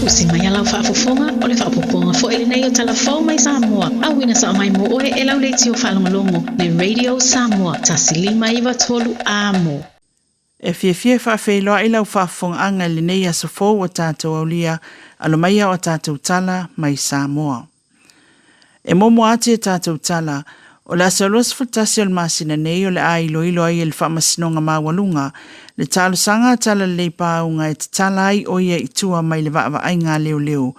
Usi mai a lau faafofoga, o le faaopoopoga foi lenei o Tala Fou mai Samoa, auina sao mai mo oe e lau leitio faalogologo, le Radio Samoa 1 5 9 3 Amo. E fiafia e faafeiloai lau faafofogaaga i lenei aso fou ua tatou aulia, alo maia o a tatou tala mai Samoa. E muamua atu i a tatou tala, o le aso 21 o le masina nei o le a iloilo ai e le Faamasinoga Maualuga le talosaga a Talalelei Pāuga e tatala ai o ia i tua mai le vaavaaiga a leoleo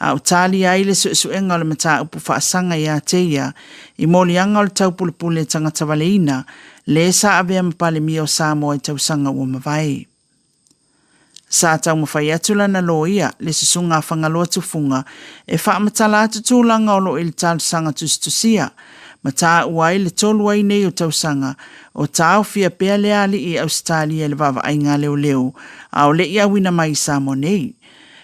a o talia ai le suesuega o le mataupu faasaga ia te ia i moliaga o le taupulepule tagatavaleina le sa avea ma Palemia o Samoa i tausaga ua mavae. Sa taumafai atu lana loia, le Susuga a Fagaloa Tufuga, e faamatala atu tulaga o lo o i le talosaga tusitusia, ma taua ai le tolu ai nei o tausaga o taofia pea lea alii i Ausetalia i le vaavaaiga a leoleo a o le i auina mai i Samoa nei.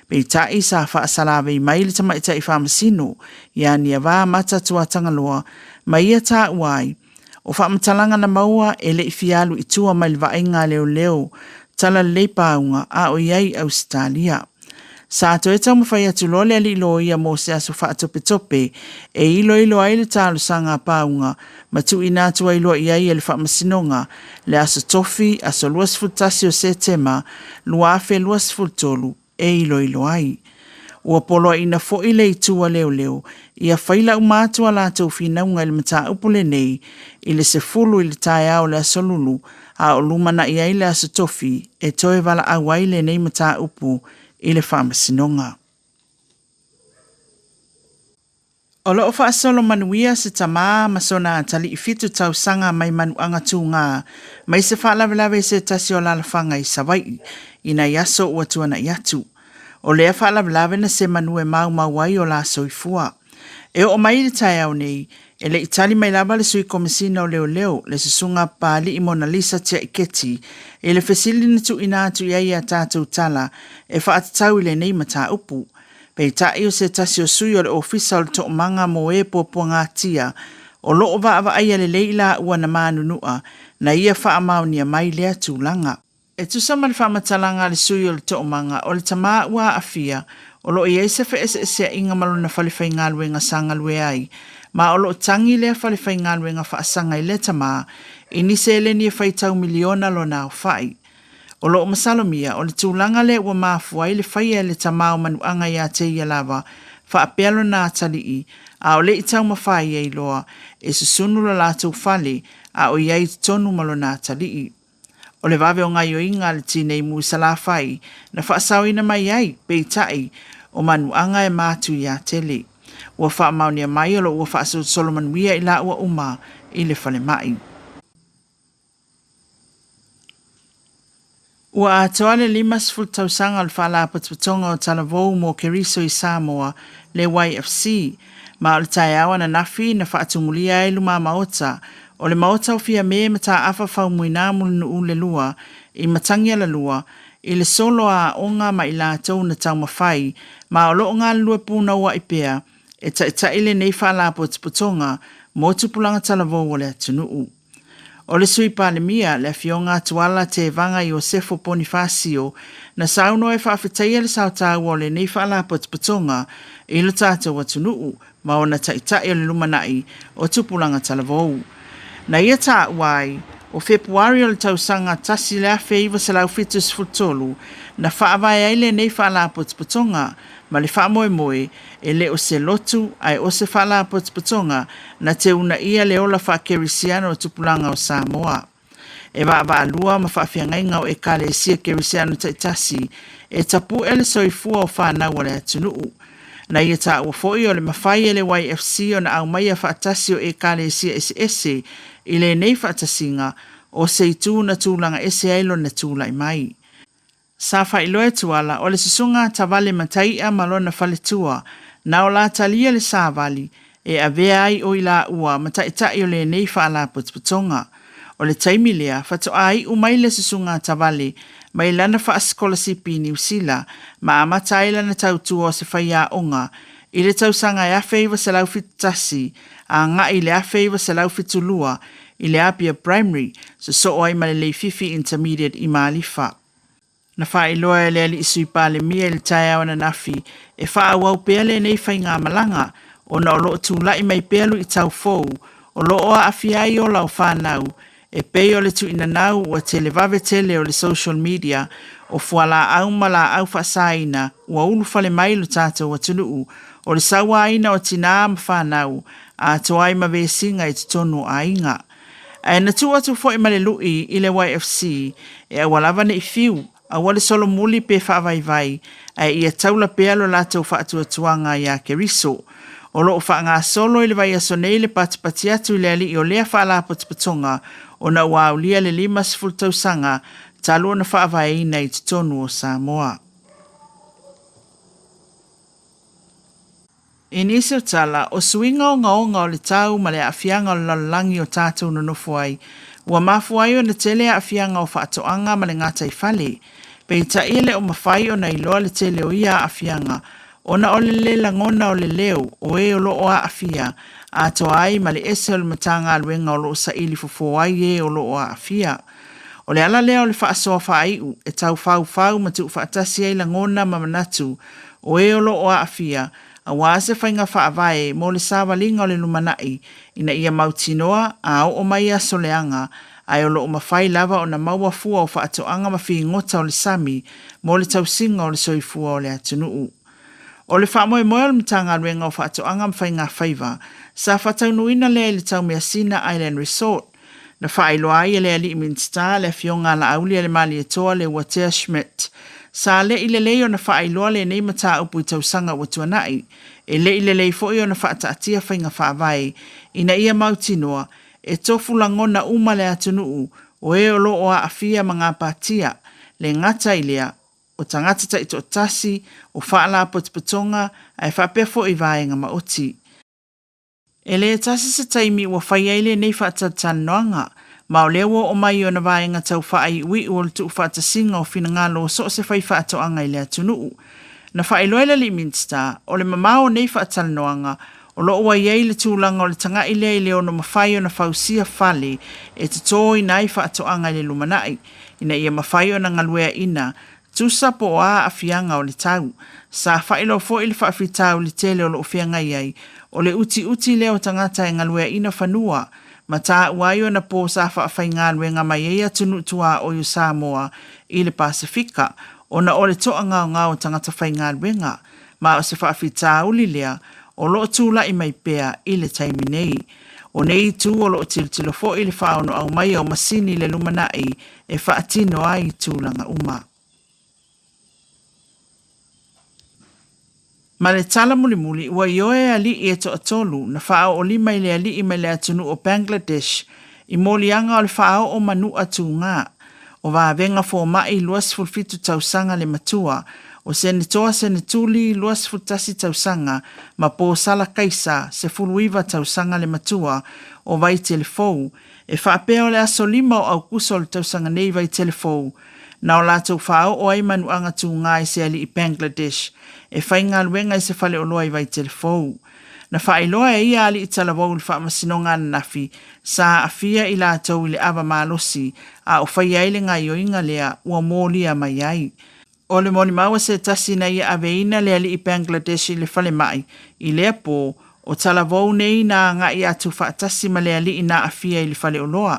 Peitai, sa faasalavei mai le tamaitai faamasino ia Niavā Mata Tuatagaloa ma ia taua ai, O faamatalaga na maua e le i fia alu i tua mai le vaaiga a leoleo talalelei pāuga a o i ai i Ausetalia. Sa toe taumafai atu loa le alii loia mo se aso faatopetope e iloilo ai le talosaga a pāuga ma tuuina atu ai loa i ai e le Faamasinoga le aso Tofi, aso 21 o Setema 2023. e iloilo ai. Ua poloaiina foi le itu a leoleo ia faila uma atu a latou finauga i le mataupu lenei i le 10 i le taeao o le Aso Lulu a o lumanai ai le Aso Tofi e toe valaau ai lenei mataupu i le Faamasinoga. O lo o faasolo manuia se tamā ma sona atalii fitu tausaga mai Manuaga Tugā mai se faalavelave i se tasi o alalafaga i Savaii i nai aso ua tuanai atu. O lea faalavelave na se manu e maumau ai o la soifua. E oo mai i le taeao nei, e le i tali mai lava le Sui Komesina o Leoleo, le Susuga Papalii Monalisa Tiaiketi, i le fesili na tuuina atu i ai i a tatou tala e faatatau i lenei mataupu. Peitai o se tasi o sui o le Ofisa o le Toomaga mo e Puapuagatia o lo o vaavaaia lelei i laua na manunua na ia faamaonia mai lea tulaga. E tusa ma le faamatalaga a le sui o le Toomaga, o le tamā ua aafia, o lo o i ai se feeseeseaiga ma lona falefaigaluega sa galue ai, ma o lo o tagi lea falefaigaluega faasaga i lea tamā i ni seleni e faitau miliona lona aofai. O lo o masalomia, o le tulaga lea ua mafua ai le faia e le tamā o Manuaga iā te ia lava, faapea lona atalii, a o le i taumafai ai loa e susunu lo latou fale a o i ai i totonu ma lona atalii. O le vave o gaioiga a le tinei mu i Salafai na faasaoina mai ai, peitai, o Manuaga e matu iā tele. Ua faamaonia mai o lo o ua faasolosolo manuia i laua uma i le falemai. Ua atoa le 50 tausaga o le Faalapotopotoga o Talavou mo Keriso i Samoa, le YFC, ma o le taeao ananafi na faatumulia ai lumamaota o le Maota o Fiame Mataafa Faumuina Mulinuu le Lua i Matagialalua i le solo a aoga ma i latou na taumafai ma o lo o galulue punouai pea e taitai lenei Faalapotopotoga mo tupulaga talavou o le atunuu. O le Sui Palemia, le Afioga a Tuala Tevaga Iosefo Ponifasio, na saunoa e faafetaia le sao taua o lenei Faalapotopotoga i lo tatou atunuu ma ona taitai o le lumanai o tupulaga talavou. Na ia taua ai, o Fepuari o le tausaga 1973 na faavae ai lenei Faalapotopotoga ma le faamoemoe E le o se lotu, ae o se faalapotopotoga na te uunaia le ola faakerisiano o tupulaga o Samoa. E vaavaalua ma faafeagaiga o Ekalesia Kerisiano taitasi e tapu'e le soifua o fanau a le atunuu. Na ia taua foi o le mafai e le YFC ona aumaia faatasi o Ekalesia eseese i lenei faatasiga o se itu na tulaga ese ai lona tulai mai. Sa faailoa e Tuala, o le susuga a Tavale Matai'a ma lona faletua, na o la talia le savali e avea ai o i laua ma taitai o lenei faalapotopotoga. O le taimi lea, faatoa iu mai le susuga a Tavale mai lana faasikolasipi i Niu Sila ma amata ai lana tautua o se faiaoga i le tausaga e 1971 agai i le 1972 i le Apia Primary, sosoo ai ma le Leififi Intermediate i Malifa. Na faailoa e le Alii Sui Palemia i le taeao ananafi e faaauau pea lenei faigamalaga ona o lo o tulai mai pea luitau fou o lo o aafia ai ola o fanau e pei o le tuuinanau ua televave tele o le social media, o fualaau ma laau faasaina ua ulufale mai lo tatou atunuu, o le sauaina o tinā ma fanau, atoa ai ma vesiga i totonu o aiga. Ae na tuu atu foi ma le lui i le YFC e aua lava ne i fiu, aua le solomuli pe faavaivai, ae ia taula pea lo latou faatuatuaga iā Keriso. O lo o faagasolo i le vaiaso nei le patipati atu i le alii o lea faalapotopotoga ona ua aulia le 50 tausaga talu ona faavaeina i totonu o Samoa. I nisi o tala, o suiga ogaoga o le tau ma le aafiaga o le lalolagi o tatou nonofo ai, ua mafua ai ona tele aafiaga o faatoaga ma le gataifale. Peitai e le o mafai ona iloa le tele o ia aafiaga ona o le le lagona o le leo o e o lo o aafia, atoa ai ma le ese o le Matagaluega o lo o saili fofo ai e o lo o aafia. O le ala lea o le faasoa faaiu e tau faufau ma tuufaatasi ai lagona ma manatu o e o lo o aafia aua se faiga faavae mo le savaliga o le lumanai ina ia mautinoa a oo mai aso leaga ae o lo o mafai lava ona maua fua o faatoaga ma figota o le sami mo le tausiga o le soifua o le atunuu. O le faamoemoe o le Matagaluega o Faatoaga ma Faigafaiva sa faataunuuina lea i le Taumeasina Island Resort. Na faailoa ai e le Alii Minisita, le Afioga a Laaulialemalietoa Leuatea Schmidt, sa le i lelei ona faailoa lenei mataupu i tausaga ua tuanai. E le i lelei foi ona faataatia faiga faavae ina ia mautinoa e tofu lagona uma le atunuu o e o lo o aafia ma gapatia, le gata i lea, o tagata taitoatasi, o faalapotopotoga ae faapea foi vaega maoti. E le tasi se taimi ua fai ai lenei faatalatalanoaga, ma o lea ua oo mai i ona vaega tau faaiuiu o le tuufaatasiga o finagalo o so o se faifaatoaga i le atunuu. Na faailoa e le Alii Minisita, o le mamao o nei faatalanoaga, o lo o ua i ai le tulaga o le taga'i lea i le ono mafai ona fausia fale e totoina ai faatoaga i le lumanai, ina ia mafai ona galueaina tusa po o a aafiaga o le tau. Sa faailoa foi le faafitauli tele o lo o feagai ai, o le utiuti lea o tagata e galueaina fanua, ma taua ai ona po sa faafaigaluega mai ai atunuu tuaoi o Samoa i le Pasefika ona o le toagaogao o tagata faigaluega, ma o se faafitauli lea o lo o tulai mai pea i le taimi nei. O nei itu o lo o tilotilo foi i le faaonoau maia o masini i le lumanai e faatino ai tulaga uma. Ma le tala mulimuli, ua ioe alii e toatolu na faaoolima i le alii mai le atunuu o Bangladesh i moliaga o le faaoo manu'a tugā. O Vavega Fomai, 27 tausaga le matua, o Senetoa Senetuli, 21 tausaga, ma Posala Kaisa, 19 tausaga le matua, o Vaitelefou, E faapea o le aso 5 o Aukuso o le tausaga nei Vaitele Fou, na o latou faaoo ai manuaga tugā i se alii Bangladesh e faigaluega i se faleoloa i Vaitele Fou. Na faailoa e ia alii talavou i le faamasinoga ananafi, sa aafia i latou i le ava malosi a o faia ai le gaioiga lea ua molia mai ai. O le molimau a se tasi na ia aveina le alii Bangladesh i le falemai i lea po, o talavou nei na agai atu faatasi ma le alii na aafia i le faleoloa,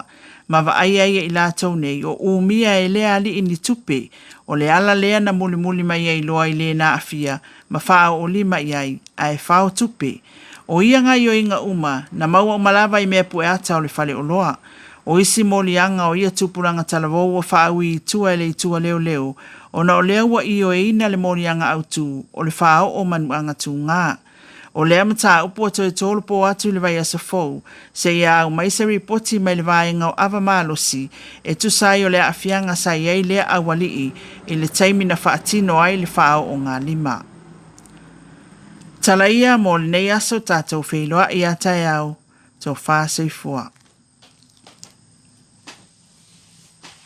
ma vaai ai e i latou nei o umia e lea alii ni tupe, o le ala lea na mulimuli mai ai loa i le na aafia ma faaoolima i ai, ae fao tupe. O ia gaioiga uma, na maua uma lava i mea pueata o le faleoloa. O isi moliaga o ia tupulaga talavou ua faaui i tua e le itu a leoleo, ona o lea ua ioeina le moliaga autu o le faaoo manuaga tugā. O lea mataupu ua toe tolopo atu i le vaiaso fou, seia au mai se ripoti mai le vaega o ava malosi e tusa ai o le aafiaga sa i ai lea aualii i le taimi na faatino ai le faaoogalima. Tala ia mo lenei aso tatou feiloai ia taeao. Tofa soifua.